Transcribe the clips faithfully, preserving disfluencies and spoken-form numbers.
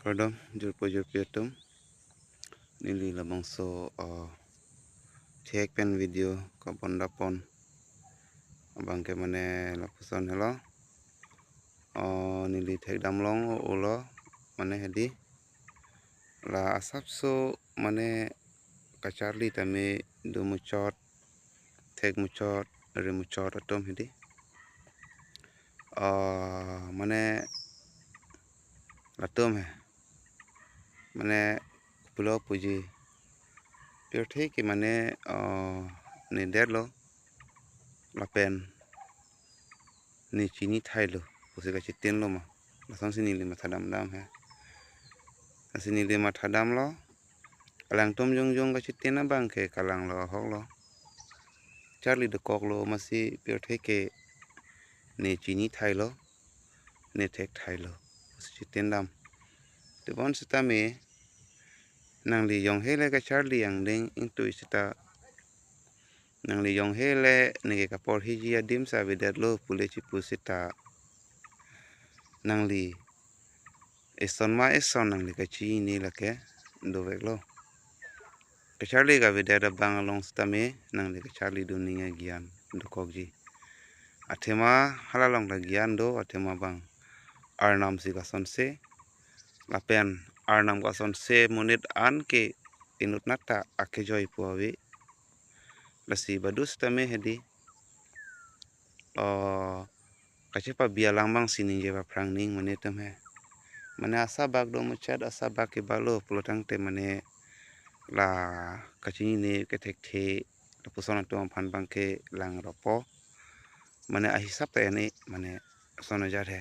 Kardom, jirpo jirpi atum. Neli labangso, uh, thek pen video kabonda pon abang ke mane lapuson helo. Uh, neli thekdam long ulo, mane hedi. La asapso mane kacharli tame do muchot, thek muchot, ri muchot atum hedi. Ah, mane latum he. Mane pulo puji. Pirthe ke mane, ah, ne detlo. Lapen ne chini thailo. Pusi kachitinlo ma. Lasonsi neli mathadam dam he. Lasi neli mathadamlo. Alangtum jongjong kachitin abang ke kalanglo ahoklo. Charli dokoklo masi pirthe ke ne chini thailo, ne thek thailo. Pusi chitin dam. Tebon sitame nangli jong hele kacharli angdeng ingtui sita. Nangli jong hele neke kaporhiji adim sa avedetlo pule chipu sita. Nangli eson ma eson nangli kachini lake doveklo. Kacharli kavedet abang along sitame nangli kacharli doning agyan dokokji. Athema hala along ta gyan do, athema abang Arnam si kasonse. Lapen Arnam kasonse monit an ke inutnat ta akejoi pu ave. Lasi badu sitame hedi. Oh, kachepabi alam abang si ningje aphrang ning mane atum he. Mane asabak do muchot asabak ke balo pulo tangte mane la kachinine kethekthe lapuson atum aphan abang ke lang ropo. Mane ahisap ta ene mane son ajat he.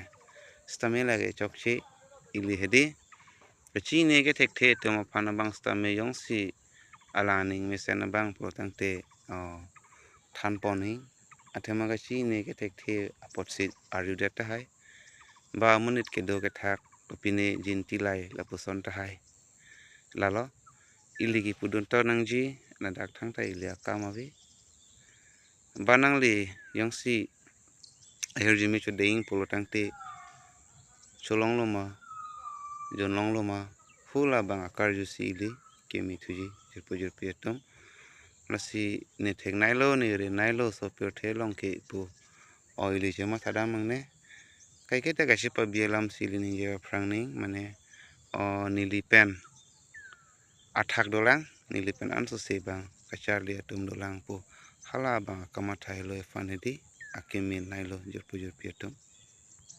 Sitame lake chokche ili hedi. Kachinine kethekthe atum aphan abang sitame jongsi alang aning mesen abang pulo tangte, oh, than pon he. Athema kachinine kethekthe apotsi arjudet tahai. Ba monit kedo kethak pine jinti lai lapuson tahai. Lalo ili kipudun to nangji ladak thangta ili akam ave. Ba nangli jongsi ahirjume chodeng pulo tangte cholonglo ma, jonlonglo ma, hula abang akarju si ili keme thuji jirpo jirpi atum. Lasi ne thek nailo, ne ri nailo, so pirthe along ke pu. O ili chemathadam angne. Kaike ta kachepabi alam si ili ningje aphrang ning mane, o neli pen athak dolang, neli pen ansose abang kacharli atum dolang pu hala abang akamatha helo ephan hedi, akeme nailo jirpo jirpi atum.